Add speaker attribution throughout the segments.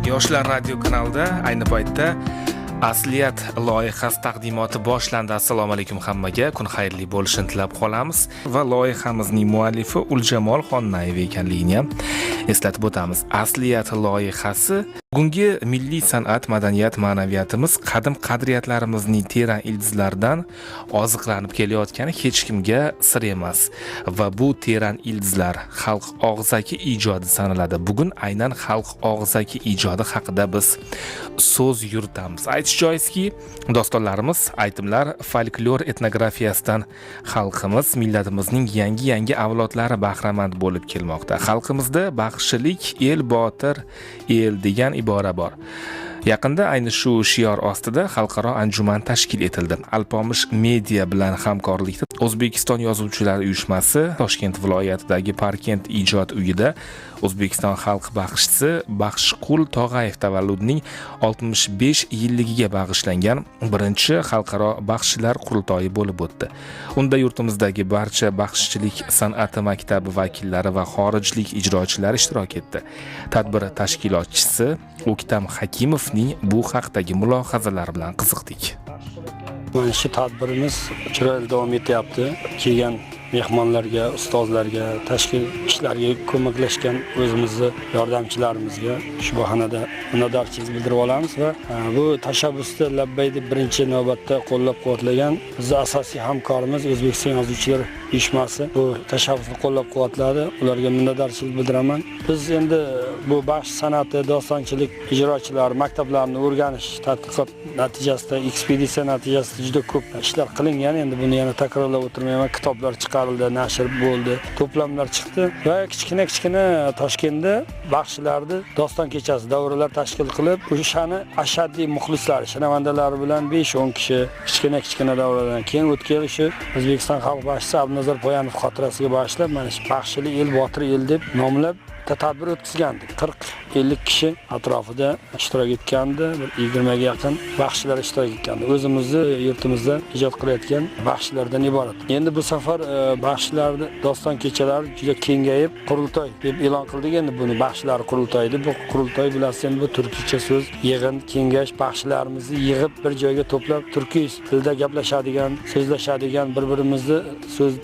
Speaker 1: Yoshlar radio kanalida ayni paytda Asliyat loyihasi taqdimoti boshlandi. Assalomu alaykum hammaga. Kun xayrli bo'lishini tilab qolamiz va loyihamizning muallifi Uljamol Xonnayeva ekanligini ham eslatib o'tamiz. Asliyat loyihasi bugungi milliy san'at, madaniyat, ma'naviyatimiz qadim qadriyatlarimizning teran ildizlaridan oziqlanib kelayotgani hech kimga sir emas va bu teran ildizlar xalq og'zaki ijodi sanaladi. Bugun aynan xalq og'zaki ijodi haqida biz so'z yuritamiz. Aytish joizki, dostonlarimiz, aytimlar folklor etnografiyasidan xalqimiz, millatimizning yangi-yangi avlodlari bahramand bo'lib kelmoqda. Xalqimizda baxshilik el botir el degan ibora bor. Yaqinda ayni shu shior ostida xalqaro anjuman tashkil etildi. Alpomish media bilan hamkorlikda O'zbekiston Yozuvchilar uyushmasi Toshkent viloyatidagi Parkent ijod uyida O'zbekiston xalq baxshisi Baxshqul Tog'ayev tavalludining 65 yilligiga bag'ishlangan birinchi xalqaro baxshilar qurultoyi bo'lib o'tdi. Unda yurtimizdagi barcha baxshichilik san'ati maktabi vakillari va xorijlik ijrochilar ishtirok etdi. Tadbir tashkilotchisi O'ktam Hakimovning bu haqdagi mulohazalari bilan qiziqdik.
Speaker 2: Mana shu tadbirimiz chiroyli davom etyapti. Kelgan mehmonlarga, ustozlarga, tashkil ishlarga ko'maklashgan o'zimizni yordamchilarimizga shu bahonada minnatdorchilik bildirib olamiz va bu tashabbusni labbay deb birinchi navbatda qo'llab-quvvatlagan bizni asosiy hamkorimiz O'zbekiston Yozuvchilar uyushmasi bu tashabbusni qo'llab-quvvatladi. Ularga minnatdorchilik bildiraman. Biz endi bu baxsh san'ati, dostonchilik ijrochilari maktablarini o'rganish tadqiqot natijasida, ekspeditsiya natijasida juda ko'p ishlar qilingan. Endi buni yana takrorlab o'tirmayman. Kitoblar chiqarildi, nashr bo'ldi, to'plamlar chiqdi va kichkina-kichkina Toshkentda baxshilarni doston kechasi davralar tashkil qilib, o'shani ashaddiy muxlislari, shinavandalari bilan 5-10 kishi kichkina-kichkina davralardan keyin o'tgan shu O'zbekiston xalq baxshisi Abdunazar Poyanov xotirasiga bag'ishlab mana shu baxshili el botir el deb nomlab bitta tadbir o'tkazgandik. 40-50 kishi atrofida ishtirok etgandi, bir 20 ga yaqin baxshilar ishtirok etgandi. O'zimizni yurtimizda ijod qilayotgan baxshilardan iborat. Endi bu safar baxshilarni doston kechalari juda kengayib, qurultoy deb e'lon qildik. Endi buni baxshilar qurultoyi deb. Bu qurultoy, bilasiz, endi bu turkicha so'z, yig'in, kengash, baxshilarimizni yig'ib bir joyga to'plab, turkiy tilda gaplashadigan, so'zlashadigan, bir-birimizni so'z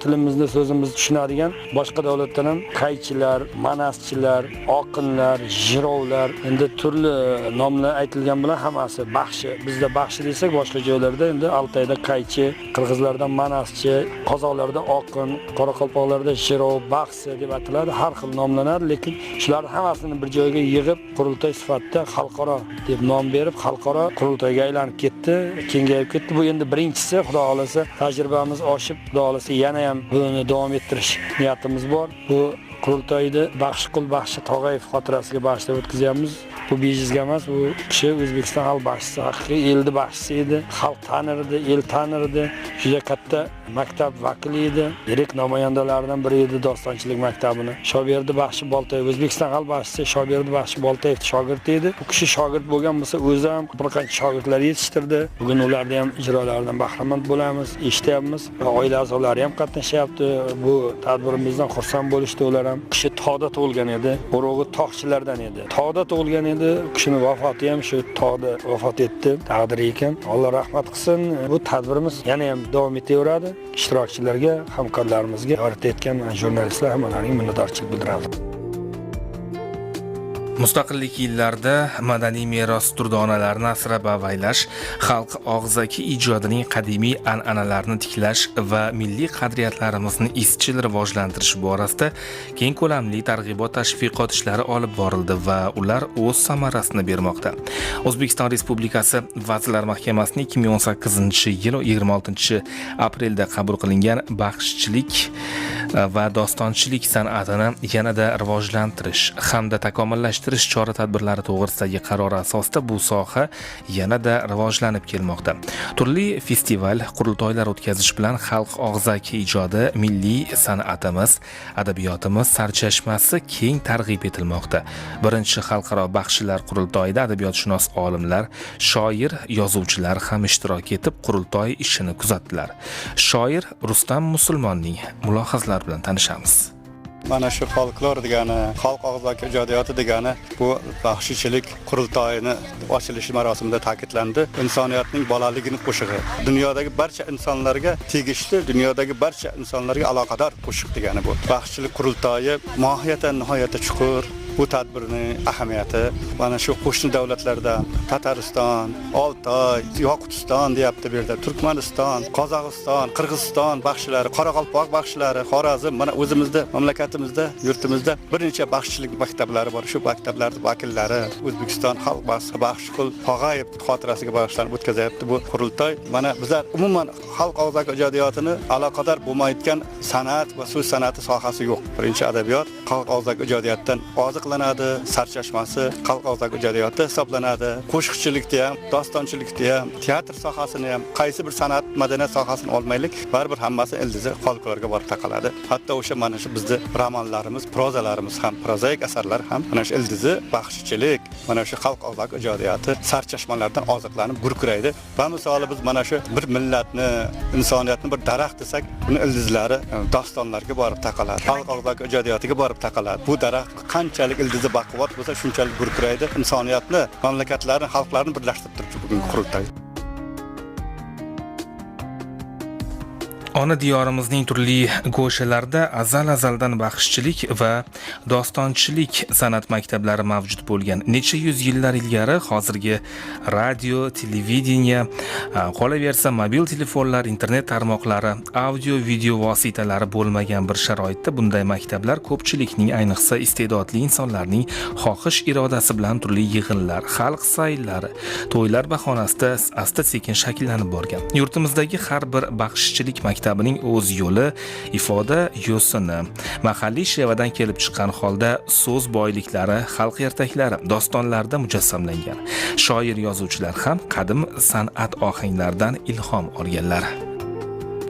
Speaker 2: tilimizni, so'zimizni tushunadigan boshqa davlatdan ham kaychilar, manaschilar, oqinlar, jirovlar, endi turli nomlar aytilgan bilan hammasi baxshi. Bizda baxshi desak, boshqa joylarda endi Altayda kaychi, qirg'izlarda manaschi, qozoqlarda oqin, qoraqalpoqlarda jirov, baxshi deb ataladi. Har xil nomlanadi, lekin shularni hammasini bir joyga yig'ib, qurultoy sifatida xalqaro deb nom berib, xalqaro qurultoyga aylanib ketdi, kengayib ketdi. Bu endi birinchisi, Xudo xohlasa tajribamiz oshib, Xudo xohlasa yana ham buni davom ettirish niyatimiz bor. Bu qurultoyni Baxshiqul Baxshi Tog'ayev xotirasiga bag'ishlab o'tkazyapmiz. Bu bejizga emas, bu kishi O'zbekiston xalq baxshisi, haqiqiy elni baxshisi edi. Xalq tanirdi, el tanirdi. Juda katta maktab vakili edi. Yirik namoyandalaridan biri edi dostonchilik maktabini. Shoberdi Baxshi Boltayev, O'zbekiston xalq baxshisi Shoberdi Baxshi Boltayev shogirdi edi. Bu kishi shogird bo'lgan bo'lsa, o'zi ham bir qancha shogirdlar yetishtirdi. Bugun ularni ham ijrolaridan bahramand bo'lamiz, eshityapmiz va oila a'zolari ham qatnashyapti. Bu tadbirimizdan xursand bo'lishdi ular ham. Kishi tog'da tug'ilgan edi. Urug'i tog'chilardan edi. Tog'da tug'ilgan edi. U kishini vafoti ham shu tog'da vafot etdi. Taqdiri ekan. Alloh rahmat qilsin. Bu tadbirimiz yana ham davom etaveradi. Ishtirokchilarga, hamkorlarimizga, yoritayotgan jurnalistlar hammalariga minnatdorchilik bildiramiz.
Speaker 1: Mustaqillik yillarida madaniy meros durdonalarini asrab avaylash, xalq og'zaki ijodining qadimiy an'analarini tiklash va milliy qadriyatlarimizni izchil rivojlantirish borasida keng ko'lamli targ'ibot tashviqot ishlari olib borildi va ular o'z samarasini bermoqda. O'zbekiston Respublikasi Vazirlar Mahkamasining 2018 yil 26 aprelda qabul qilingan baxshichilik va dostonchilik san'atini yanada rivojlantirish hamda takomillashtirish chora tadbirlari to'g'risidagi qarori asosida bu soha yanada rivojlanib kelmoqda. Turli festival, qurultoylar o'tkazish bilan xalq og'zaki ijodi, milliy san'atimiz, adabiyotimiz sarchashmasi keng targ'ib etilmoqda. Birinchi xalqaro baxshilar qurultoyida adabiyotshunos olimlar, shoir, yozuvchilar ham ishtirok etib, qurultoy ishini kuzatdilar. Shoir Rustam Musulmonning mulohazalari bilan tanishamiz.
Speaker 3: Mana shu folklor degani, xalq og'zaki ijodiyoti degani bu baxshichilik qurultoyini ochilishi marosimida ta'kidlandi. Insoniyatning bolaligini qo'shig'i, dunyodagi barcha insonlarga tegishli, dunyodagi barcha insonlarga aloqador qo'shiq degani bu. Baxshichilik qurultoyi mohiyatan nihoyatda chuqur. Bu tadbirning ahamiyati mana shu qo'shni davlatlardan Tatariston, Oltoy, Yoqutiston deyapti bu yerda, Turkmaniston, Qozog'iston, Qirg'iziston baxshilari, Qoraqalpoq baxshilari, Xorazm, mana o'zimizda mamlakatimizda, yurtimizda bir necha baxshichilik maktablari bor. Shu maktablarning vakillari O'zbekiston xalq baxshisi Baxshiqul Tog'ayev xotirasiga bag'ishlanib o'tkazyapti bu qurultoy. Mana bizlar umuman xalq og'zaki ijodiyotini aloqador bo'lmayotgan san'at va so'z san'ati sohasi yo'q. Birinchi adabiyot xalq og'zaki ijodiyotdan oziqlanadi, sarchashmasi xalq og'zaki ijodiyoti hisoblanadi. Qo'shiqchilikda ham, dostonchilikda ham, teatr sohasini ham, qaysi bir san'at, madaniyat sohasini olmaylik, baribir hammasi ildizi folklorga borib taqaladi. Hatto o'sha mana shu bizni romanlarimiz, prozalarimiz ham, prozaik asarlar ham mana shu ildizi baxshichilik, mana shu xalq og'zaki ijodiyoti sarchashmalardan oziqlanib gurkuraydi. Va misoli biz mana shu bir millatni, insoniyatni bir daraxt desak, uni ildizlari dostonlarga borib taqaladi, xalq og'zaki ijodiyotiga borib taqaladi. Bu daraxt qanchalik ildizi baquvvat bo'lsa, shunchalik gurkuraydi. Insoniyatni, mamlakatlarni, xalqlarni birlashtirib turibdi bugungi qurultoy.
Speaker 1: Ona diyorimizning turli go'shalarida azal-azaldan baxshichilik va dostonchilik san'at maktablari mavjud bo'lgan. Necha yuz yillar ilgari hozirgi radio, televideniye, qolaversa mobil telefonlar, internet tarmoqlari, audio, video vositalari bo'lmagan bir sharoitda bunday maktablar ko'pchilikning, ayniqsa iste'dodli insonlarning xohish irodasi bilan turli yig'inlar, xalq sayllari, to'ylar bahonasida asta-sekin shakllanib borgan. Yurtimizdagi har bir baxshichilik maktabining o'z yo'li, ifoda yo'sini, mahalliy shevadan kelib chiqqan holda so'z boyliklari, xalq ertaklari, dostonlarda mujassamlangan. Shoir yozuvchilar ham qadim san'at ohanglaridan ilhom olganlar.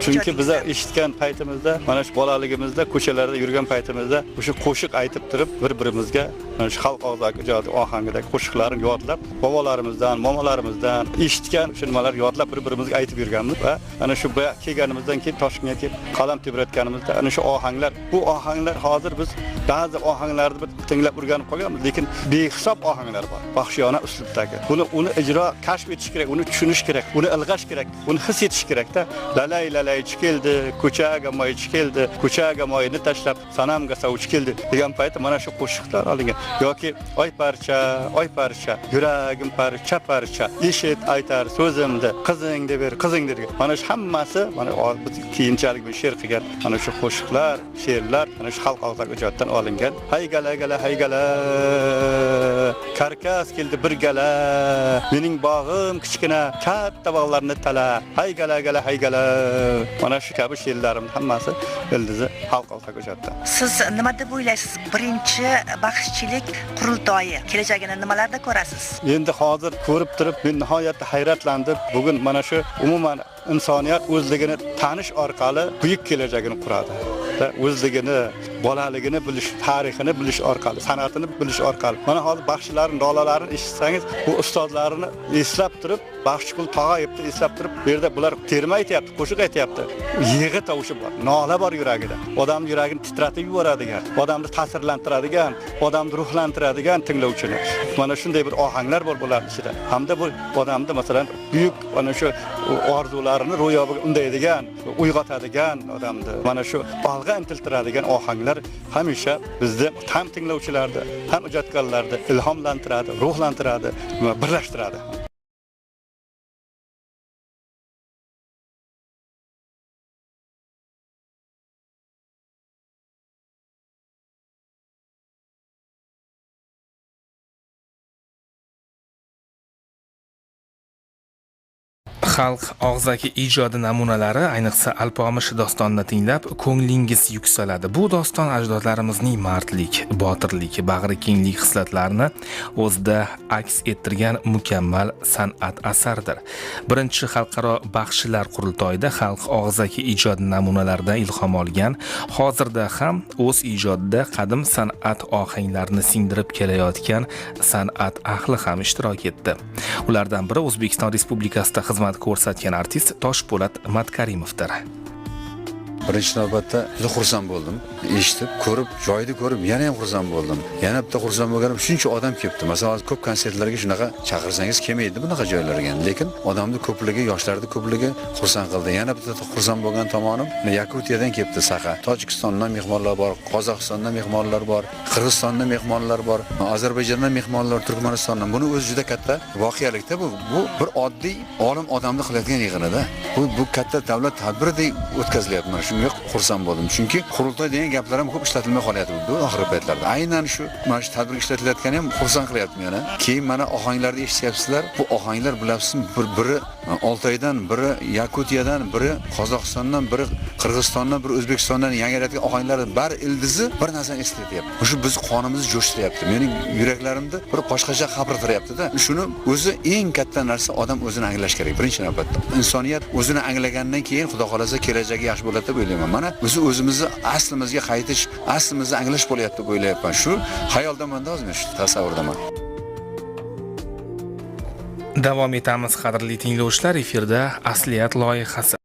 Speaker 3: Chunki biza eshitgan paytimizda, mana shu bolaligimizda ko'chalarda yurgan paytimizda o'sha qo'shiq aytib turib bir-birimizga mana shu xalq og'zaki ijodi ohangidagi qo'shiqlarni yodlab, bobolarimizdan, momolarimizdan eshitgan shu nimalar yodlab bir-birimizga aytib yurganmiz va ana shu bu kelganimizdan keyin Toshkentga kelib qalam tebratganimizda ana shu ohanglar, bu ohanglar hozir biz ba'zi ohanglarni bir tinglab o'rganib qolganmiz, lekin behisob ohanglar bor. Baxshiyona uslubdagi. Buni uni ijro kashf etish kerak, uni tushunish kerak, uni ilg'ash kerak, uni his etish kerakda. Lalay lalaychi keldi, ko'chaga moychi keldi, ko'chaga moyni tashlab sanamga sovchi keldi degan paytda mana shu qo'shiqlar olingan. Yoki oy parcha, oy parcha, yuragim parcha parcha, eshit aytar so'zimni, qizingni ber, qizingni degan. Mana shu hammasi mana biz keyinchalik bir she'r qilgan mana shu qo'shiqlar, she'rlar mana shu xalq og'zaki ijoddan olingan. Hay gala gala hay gala, karkas keldi bir gala, mening bog'im kichkina, katta bog'larni tala, hay gala gala hay gala. Mana shu kabi she'rlarimning hammasi ildizi xalq og'zaki ijoddan.
Speaker 4: Siz nima deb o'ylaysiz? Birinchi baxshichilik qurultoyi kelajagini nimalarda ko'rasiz?
Speaker 3: Endi hozir ko'rib turib men nihoyatda hayratlandim. Bugun mana shu umuman insoniyat o'zligini tanish orqali buyuk kelajagini quradi. O'zligini, bolaligini bilish, tarixini bilish orqali, san'atini bilish orqali. Mana hozir baxshilarning nolalarini eshitsangiz, bu ustozlarini eslab turib, Baxshiqul Tog'ayevni eslab turib, bu yerda bular terma aytyapti, qo'shiq aytyapti. Yig'i tovushi bor, nola bor yuragida. Odamning yuragini titratib yuboradigan, odamni ta'sirlantiradigan, odamni ruhlantiradigan tinglovchini. Mana shunday bir ohanglar bor bularning ichida. Hamda bu odamni masalan buyuk mana shu orzularini ro'yobga undaydigan, uyg'otadigan odamni, mana shu olg'a intiltiradigan ohanglar hamisha bizni ham tinglovchilarni, ham ijodkorlarni ilhomlantiradi, ruhlantiradi va birlashtiradi.
Speaker 1: Xalq og'zaki ijodi namunalari, ayniqsa Alpomish dostonini tinglab ko'nglingiz yuksaladi. Bu doston ajdodlarimizning mardlik, botirlik, bag'rikenglik xislatlarini o'zida aks ettirgan mukammal san'at asaridir. Birinchi xalqaro baxshilar qurultoyida xalq og'zaki ijodi namunalaridan ilhom olgan, hozirda ham o'z ijodida qadim san'at ohanglarini singdirib kelayotgan san'at ahli ham ishtirok etdi. Ulardan biri O'zbekiston Respublikasida xizmat ko'rsatgan artist Toshpo'lat Matkarimovdir.
Speaker 5: Birinchi navbatda juda xursand bo'ldim. Eshitib, ko'rib, joyida ko'rib yana ham xursand bo'ldim. Yana bitta xursand bo'lganim, shuncha odam kelibdi. Masalan, hozir ko'p konsertlarga shunaqa chaqirsangiz kelmaydi bunaqa joylarga. Lekin odamni ko'pligi, yoshlarni ko'pligi xursand qildi. Yana bitta xursand bo'lgan tomonim, Yakutiyadan kelibdi Saxa. Tojikistondan mehmonlar bor, Qozog'istondan mehmonlar bor, Qirg'izistondan mehmonlar bor, Ozarbayjondan mehmonlar, Turkmanistondan. Buni o'zi juda katta voqealikda bu. Bu bir oddiy olim odamni qilayotgan yig'inida. Bu katta davlat tadbiridek o'tkazilyapti. Mana shunga xursand bo'ldim. Chunki qurultoy degan gaplar ham ko'p ishlatilmay qolyapti bu oxirgi paytlarda. Aynan shu mana shu tadbir ishlatilayotgani ham xursand qilyapti meni. Keyin mana ohanglarni eshityapsizlar. Bu ohanglar bilasizmi, biri Oltoydan, biri Yakutiyadan, biri Qozog'istondan, biri Qirg'izistondan, biri O'zbekistondan yangrayotgan ohanglarning bari ildizi bir narsani eslatyapti. O'sha biz qonimizni jo'shtiryapti. Mening yuraklarimda bir boshqacha xabartiryapti-da. Shuni o'zi eng katta narsa, odam o'zini anglash kerak birinchi navbatda. Insoniyat o'zini anglagandan keyin Xudo xolasa kelajagi yaxshi bo'ladi deb o'ylayman. Mana o'zi o'zimizni aslimizga qaytish, aslimizni anglash bo'lyapti deb o'ylayapman. Shu xayoldaman-da hozir, men shu tasavvurdaman.
Speaker 1: Davom etamiz, qadrli tinglovchilar, efirda Asliyat loyihasi.